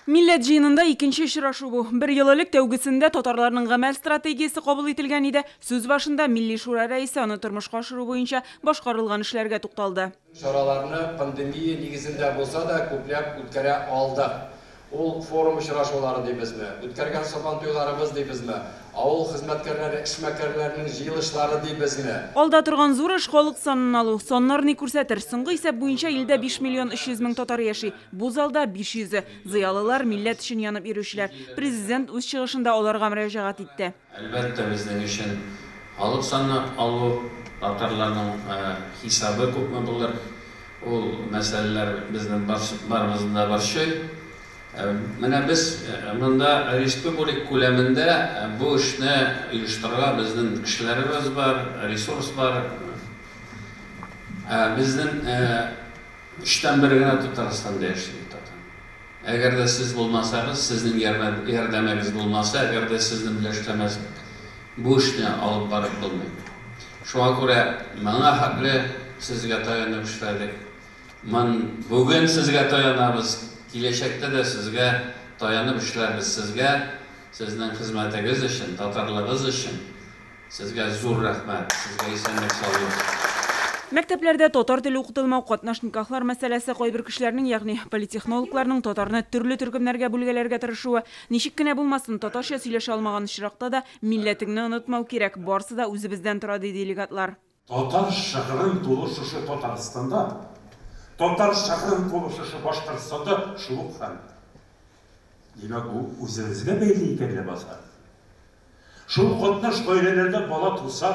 Милләт җыенында икенче очрашу бу. Бер ел элек тәүгесендә татарларның гамәл стратегиясе кабул ителгән иде. Сүз башында Милли Шура рәисе аны тормышка ашыру буенча башкарылган эшләргә тукталды. Чараларны пандемия нигезендә булса да күпләп үткәрә алдык. Ул форум очрашулары дибезме, үткәргән сабантуйларыбыз дибезме, авыл хезмәткәрләре, эшмәкәрләренең җыелышлары дибезме. Алда торган зур эш халык санын алу. Саннар ни күрсәтер? Соңгы исәп буенча илдә 5 миллион 300 мең татар яши. Бу залда 500-е. Зыялылар, милләт өчен янып йөрүчеләр. Президент үз чыгышында аларга мөрәҗәгать итте. Әлбәттә, безнең өчен халык саны алу, татарларның хисабы күпме булыр, ул мәсьәләләр безнең барыбызны да борчый. Менә без монда республика күләмендә бу эшне оештырырга безнең кешеләребез бар, ресурс бар. Безнең өчтән бер генә Татарстанда яши татар. Әгәр дә сез булмасагыз, сезнең ярдәмегез булмаса, әгәр дә сезнең белән эшләмәсәк, бу эшне алып барып булмый. Шуңа күрә моңа хәтле сезгә таянып эшләдек. Бүген сезгә таянабыз, киләчәктә дә сезгә таянып эшләрбез. Сезгә, сезнең хезмәтегез өчен, татарлыгыз өчен сезгә зур рәхмәт, сезгә исәнлек саулык. Мәктәпләрдә татар теле укытылмау, катнаш никахлар мәсьәләсе, кайбер кешеләрнең, ягъни политехнологларның татарны төрле төркемнәргә бүлгәләргә тырышуы, ничек кенә булмасын, татарча сөйләшә алмаган очракта да милләтеңне онытмау кирәк, барсы да үзебездән тора, ди делегатлар. Татар шыгрым тулы шушы Татарстанда, татар шыгрым тулы шушы Башкортстанда шул ук хәл. Димәк, бу үзебезгә бәйле икән ләбаса. Шул катнаш гаиләләрдә бала туса,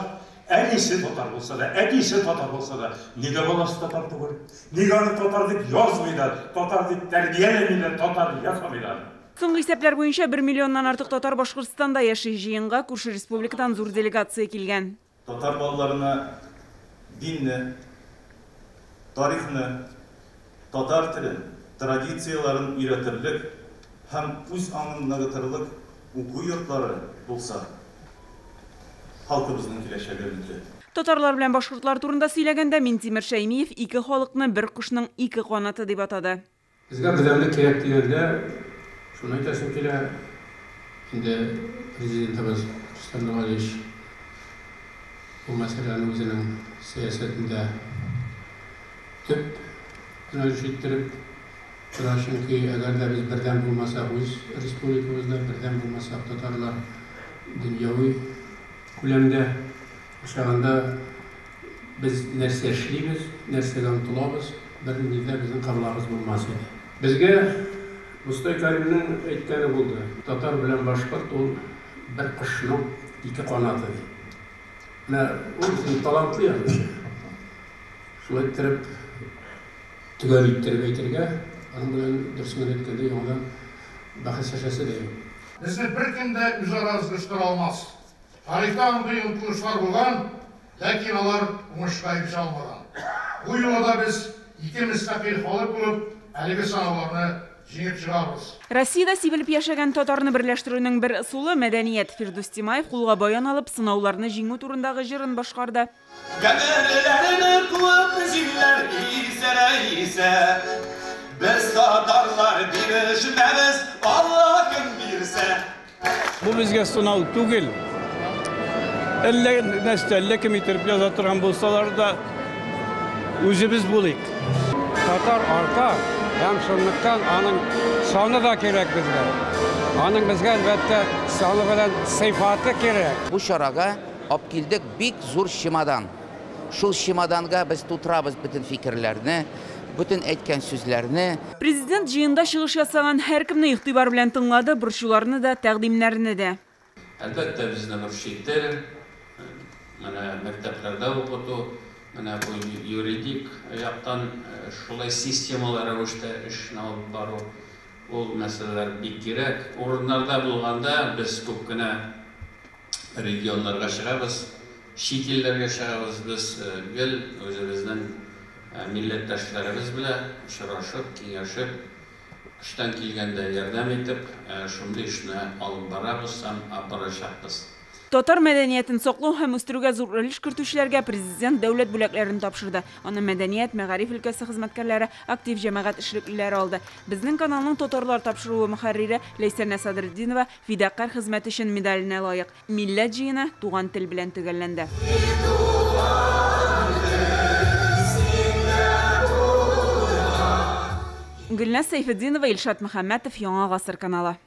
әнисе татар булса да, әтисе татар булса да, нигә баласы татар түгел? Нигә аны татар дип язмыйлар, татар дип тәрбияләмиләр, татар ясамыйлар? Соңгы исәпләр буенча 1 миллионнан артык татар Башкортстанда яши. Җыенга күрше республикадан зур делегация килгән. Татар балаларына динне, тарихны, татар телен, традицияләрен өйрәтерлек һәм үз аңын ныгытырлык уку йортлары булса, халкыбызның киләчәге өметле. Татарлар белән башкортлар турында сөйләгәндә Минтимер Шәймиев ике халыкны бер кошның ике канаты дип атады. Безгә бердәмлек кирәк дигәндә, шуны әйтәсем килә, инде президентыбыз Рөстәм Нургалиевич бу мәсьәләне үзенең сәясәтендә төп юнәлеш иттереп тора, чөнки әгәр дә без бердәм булмасак, үз республикабызда бердәм булмасак, татарлар дөньяви күләмдә чагында без нәрсә эшлибез, нәрсәгә омтылабыз, бернинди дә безнең кыблабыз булмас иде. Безгә Мостай Кәримнең әйткәне булды, татар белән башкорт ул бер кошның ике канаты ди. Менә ул үзен талантлы язучы. Шулай иттереп, төгәл иттереп әйтергә, аның белән дөресен генә әйткәндә яңадан бәхәсләшәсе дә юк. Безне беркем дә үзара ызгыштыра алмас. Тарихта андый омтылышлар булган, ләкин алар уңышка ирешә алмаган. Бу юлы да без ике мөстәкыйль халык булып әлеге сынауларны җиңеп чыгарбыз. Россиядә сибелеп яшәгән татарны берләштерүнең бер ысулы мәдәният. Фирдүс Тимаев кулга баян алып, сынауларны җиңү турындагы җырын башкарды. Гомерләрне куып җилләр исә, исә. Без татарлар бирешмәбез, Алла кем бирсә. Бу безгә сынау түгел. Әллә нәрсә, әллә кем иттереп яза торган булсалар да, үзебез булыйк. Татар арта, һәм шунлыктан аның саны да кирәк безгә. Аның безгә, әлбәттә, саны белән сыйфаты кирәк. Бу чарага алып килдек бик зур чемодан. Шул чемоданга без тутырабыз бөтен фикерләрне, бөтен әйткән сүзләрне. Президент җыенда чыгыш ясаган һәркемне игътибар белән тыңлады, борчуларны да, тәкъдимнәрне дә. Әлбәттә, безне борчый тел, менә мәктәпләрдә укыту, менә бу юридик яктан шулай системалы рәвештә эшне алып бару, ул мәсьәләләр бик кирәк. Урыннарда булганда без күп кенә регионнарга чыгабыз, чит илләргә чыгабыз, без гел үзебезнең милләттәшләребез белән очрашып, киңәшеп, көчтән килгәндә ярдәм итеп, шундый эшне алып барабыз һәм алып барачакбыз. Татар мәдәниятен саклау һәм үстерүгә зур өлеш кертүчеләргә президент дәүләт бүләкләрен тапшырды. Аны мәдәният, мәгариф өлкәсе хезмәткәрләре, актив җәмәгать эшлеклеләре алды. Безнең каналның татарлар тапшыруы мөхәррире Ләйсәнә Садретдинова фидакарь хезмәте өчен медаленә лаек. Милләт җыены туган тел белән төгәлләнде. Гөлназ Сәйфетдинова, Илшат Мөхәммәтов, Яңа Гасыр каналы.